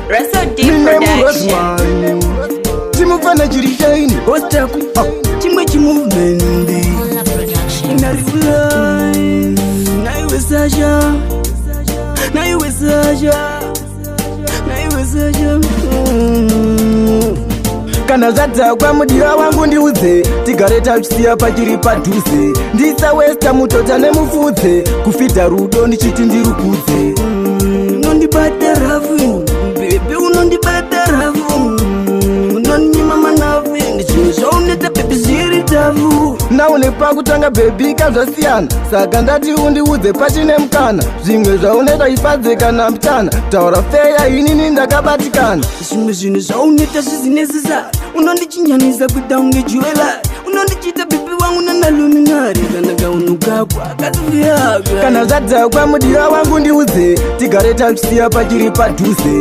Russell D Mine Production. murozman chimufana chiri shaini Ostaku chimwe chimovement inarifly naiwe Sasha, naiwe Sasha, naiwe Sasha. Kana zvadhakwa, mudiwa wangu, ndiudze, tigare tachisiya pachiri padhuze. Ndisawesta mutota nemufudze kufidha rudo ndichiti ndirukudze. Unondibata rough, baby, unondibata rough, unondinyima manafu. Zvinhu zvaunoita, baby, zviri tough. Naune pakutanga, baby, kazvasiyana, saka ndati undiudze pachine mukana. Zvimwe zvaunoita ifadze kana mutana, taura feya, inini ndakabatikana. Zvimwe zvinhu zvaunoita zvizinezisa, unondichinjanisa kuita unge jeweller, unondichita baby wangu nanaluminari kana kaunhu kako akaziviyaka. Kana zvadhakwa, mudiwa wangu, ndiudze, tigare tachisiya pachiri padhuze.